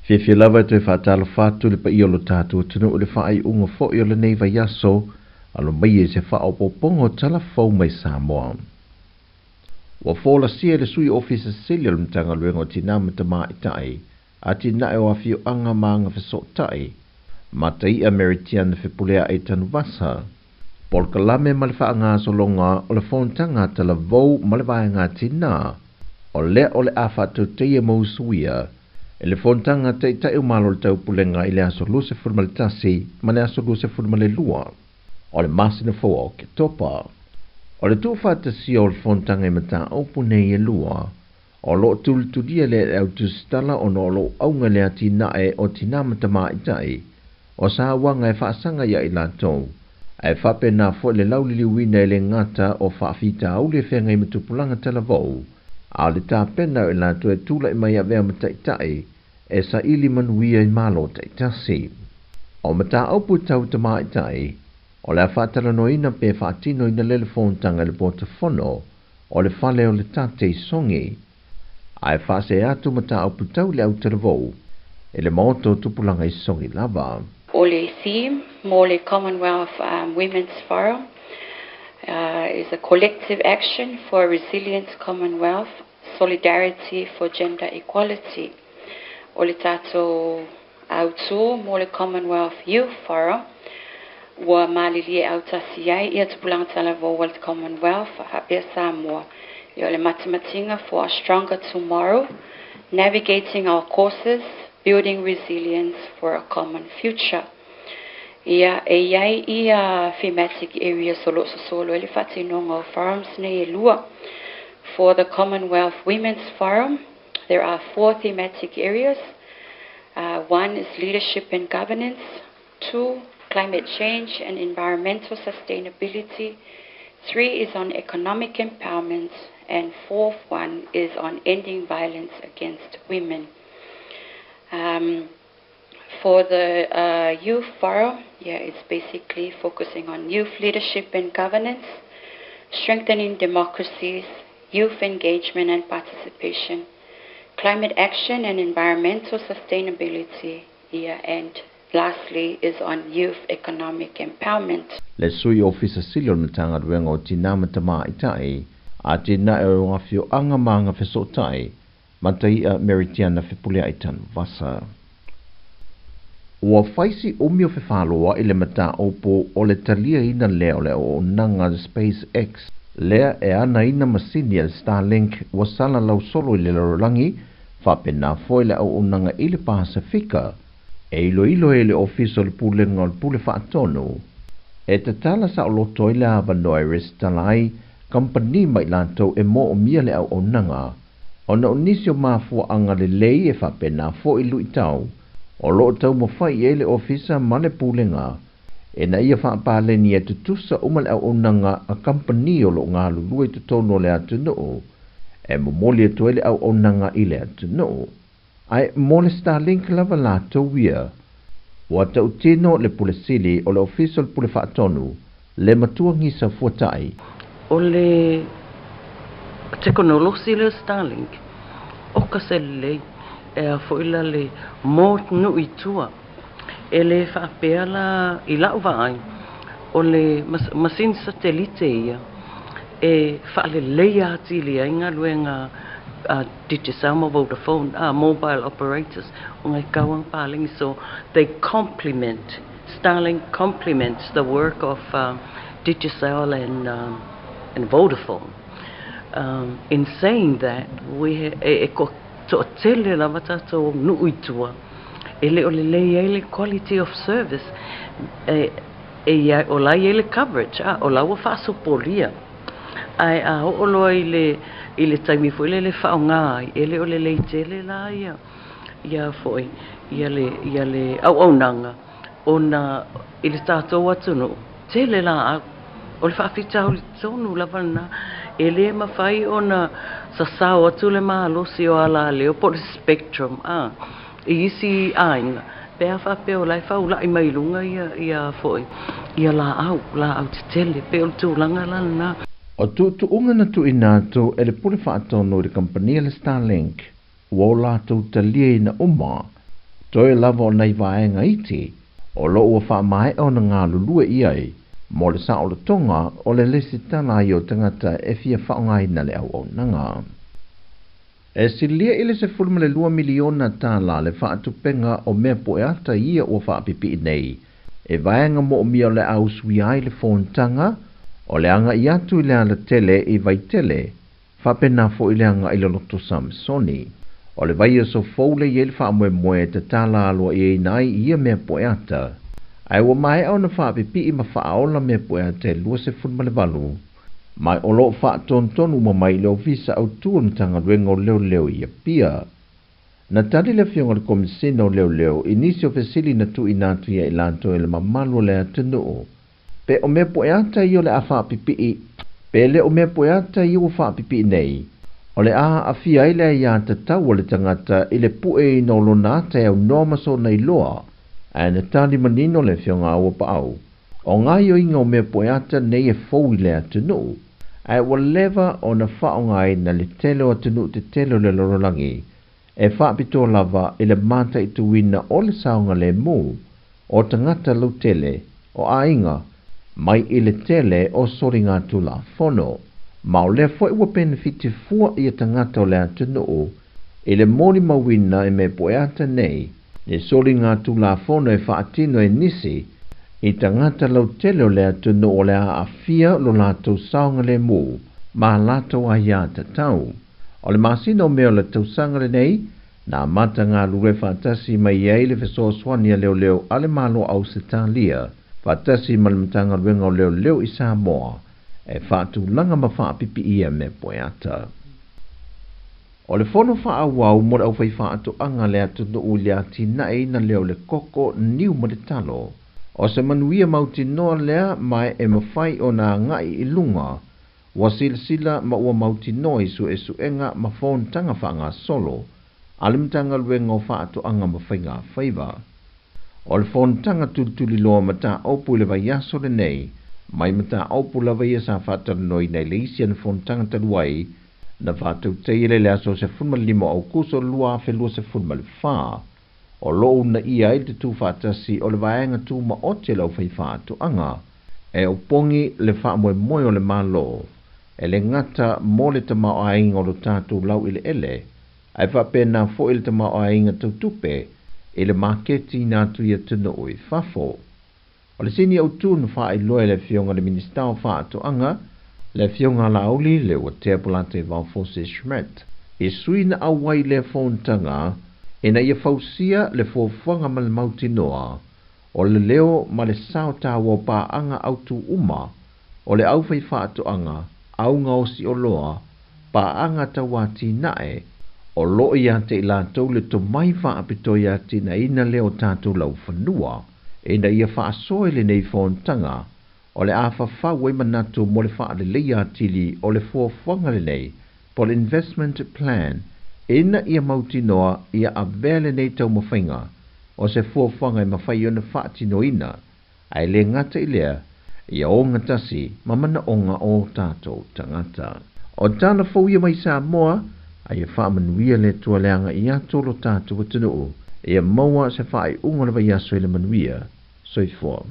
Fiafia lava e toe faatalofa atu i le paia o lo tatou atunuu i le faaiuga foi o lenei vaiaso, alo mai i se faaopoopoga o tala fou mai Samoa. Ua folasia e le Sui Ofisa Sili o le Matagaluega o Tinā ma Tamaitai, Atinae o Afioaga ma Agafesootai, Mataia Mary Tiana Fepuleai Tanuvasa, polokalame ma le faagasologa o le fonotaga a Talavou ma le Vaega Tinā, o lea o le a faatautaia ma usuia e le fonotaga a Taitai o Malo o le Taupulega i le aso 21 ma le aso 22 o le masina fou o Oketopa. O le tuufaatasia o le fonotaga i mataupu nei e lua, o lo o tulitulia lea e le autusitala ona o lo o auga le atinae o tinā ma tamaitai o sauaga e faasaga ia i latou, ae faapena foi le lauliliuina e le gata o faafitauli e feagai ma tupulaga talavou, a o le tapena o i latou e tulai mai avea ma taitai e saili manuia i Malo taitasi. O mataupu tau tamaitai, o le a faatalanoaina pe faatinoina lea le fonotaga i le potofono o le fale o le tate i Sogi, ae faasee atu mataupu tau le autalavou e le maota o tupulaga i Sogi lava. O le theme mo le Commonwealth Women's Forum is a collective action for a resilient Commonwealth, solidarity for gender equality. O le tatou autū mo le Commonwealth Youth Forum ua malilie autasi ai ia tupulaga talavou o le Commonwealth faapea Samoa. Ia o le matimatiga for a stronger tomorrow, navigating our courses, building resilience for a common future. Ia e i ai ia thematic areas o lo o sosolo ai le faatinoga o forums nei e lua. For the Commonwealth Women's Forum, there are four thematic areas. One is leadership and governance. Two, climate change and environmental sustainability. Three is on economic empowerment. And fourth one is on ending violence against women. For the Youth Forum, yeah, it's basically focusing on youth leadership and governance, strengthening democracies, youth engagement and participation, climate action and environmental sustainability, yeah, and lastly is on youth economic empowerment. Le Sui Ofisa Sili o le Matagaluega o Tinā ma Tamaitai, Atinae o Afioaga ma Agafesootai, Mataia Mary Tiana Fepuleai Tanuvasa. Ua faisi umi o fefaloa i le mataupu o le taliaina lea o le auaunaga a SpaceX lea e anaina masini a le Starlink ua salalau solo i le lalolagi faapena foi le auaunaga i le Pasefika e iloilo ai e le Ofisa o le Pulega o le Pule Faatonu e tatala saoloto ai le avanoa e resitala ai kamupani ma i latou e moomia le auaunaga ona o nisi o mafuaaga lelei e faapena foi luitau o lo o taumafai i ai le Ofisa ma le Pulega ina ia faapaleni e tutusa uma le auaunaga a kamupani o lo o galulue i totonu o le atunuu e momoli atu ai le auaunaga i le atunuu. Ae mo le Starlink lava latou ia, ua tautino le Pule Sili o le Ofisa o le Pule Faatonu, le Matua Gisa Fuatai. O le tekonolosi lea o Starlink, oka se lelei e a foi la le mo nuu i tua. E le faapea la i lau vaai, o le masini satelite ia e faaleleia atili ai galuega a Digicel ma Vodafone, mobile operators ona e tau ana paleni. So they complement, Starlink complements the work of Digicel and Vodafone. In saying that, we e toatele lava tatou nuu i tua e le o lelei ai le quality of service e e o la e i ai le coverage a o la ua faasopolia ae a oo loa i le taimi foi lele e faaaoga ai e le o lelei tele la ia ia foi ia le ia le auaunaga ona i le tatou atunuu tele laau o le faafitauli tonu lava lena e le mafai ona sasao atu le malosi o alaleo po o le spectrum a i isi aiga pe a faapea o la e faulai mai luga ia ia foi ia laau laau tetele pei o le tulaga la lena. O tuutuuga na tuuina atu e le Pule Faatonu i le kamupani a le Starlink ua o latou taliaina uma. Toe lava o nai vaega iti o loo ua faamaea ona galulue i ai mo le saolotoga o le lesitala ai o tagata e fia faaaogaina le auaunaga. E silia i le $12 miliona tālā le faatupega o mea poeata ia ua faapipii nei. E vaega moomia o le ausuia ai le fonotaga o le aga'i atu i le alatele i Vaitele, faapena fo'i le aga'i le Loto Samsoni. O le vaiaso fou le i ai le faamoemoe e tatala aloa'iaina ai ia mea poeata. Ae ua maea ona faapipii ma faaola mea poeata e 28, ma o loo faatonutonu uma mai i le Ofisa Autū o le Matagaluega o Leoleo i Apia. Na tali le afioga i le Komisina o Leoleo i nisi o fesili na tuuina atu ia i latou e le mamalu o le atunuu. Pe o mea poeata ia o le a faapipii, pe le o mea poeata ia ua faapipii nei, o le a aafia ai le aiā tatau a le tagata i le pueina o lona ata e aunoa ma sona iloa, ae na tali manino le afioga a Auapaau, o gaoioiga o mea poeata nei e fou i le atunuu, ae ua leva ona faaaogaina le tele o atunuu tetele o le lalolagi, e faapitoa lava i le mataituina o le saogalemu o tagata lautele o aiga mai i le tele o soligatulafono. Ma o lea foi ua penefiti fua ia tagata o le atunuu i le molimauina i mea poeata nei le soligatulafono e faatino e nisi i tagata lautele o le atunuu o le a aafia lo latou saogalemu ma latou aiā tatau. O le masina o Me o le tausaga lenei, na amata galulue faatasi mai ai le fesoasoani a leoleo a le Malo o Ausetalia faatasi ma le Matagaluega o Leoleo i Samoa e faatulaga ma faapipiia mea poeata. O le fono faaauau mo le aufaifaatoaga a le atunuu i le atinaeina lea o le koko, niu ma le talo. O se manuia mautinoa lea ma e mafai ona aga'i i luga ua silasila ma ua mautinoa i suesuega ma fonotaga faagasolo a le Matagaluega o Faatoaga ma Faiga Faiva. O le fonotaga tulituliloa mataupu i le vaiaso lenei, mai mataupu lava ia sa faatalanoaina i le isi ana fonotaga talu ai, na faatautaia lea i le aso 15 o Aukuso 2024, o loo uunaia ai le tutufaatasi o le vaega tumaoti a le aufaifaatoaga e opogi le faamoemoe o le Malo e le gata mo le tamaoaiga o lo tatou laueleele, ae faapena foi le tamaoaiga tautupe i le maketiina atu i atunuu i fafo. O le sini autū na faailoa e le Afioga i le Minisita o Faatoaga, le Afioga a Laauli Leuatea Polataivao Fosi Schmidt, i sui na auai i lea fonotaga ina ia fausia le fuafuaga ma le mautinoa o le leo ma le sao taua o paaga autū uma o le aufaifaatoaga, augaosi oloa, paaga tauatinae, o loo ia te i latou le tomai faapitoa i atinaeina lea o tatou laufanua, ina ia faasoa i lenei fonotaga o le a fafau ai manatu mo le faaleleia atili o le fuafuaga lenei po o le investment plan ina ia mautinoa ia avea lenei taumafaiga o se fuafuaga e mafai ona faatinoina, ae le gata i lea, ia ogatasi ma manaoga o tatou tagata. O tala fou ia mai Samoa, a ia faamanuia le Atua le aga'i atu o lo tatou atunuu, ia maua se faaiuga o le vaiaso i le manuia. Soifua.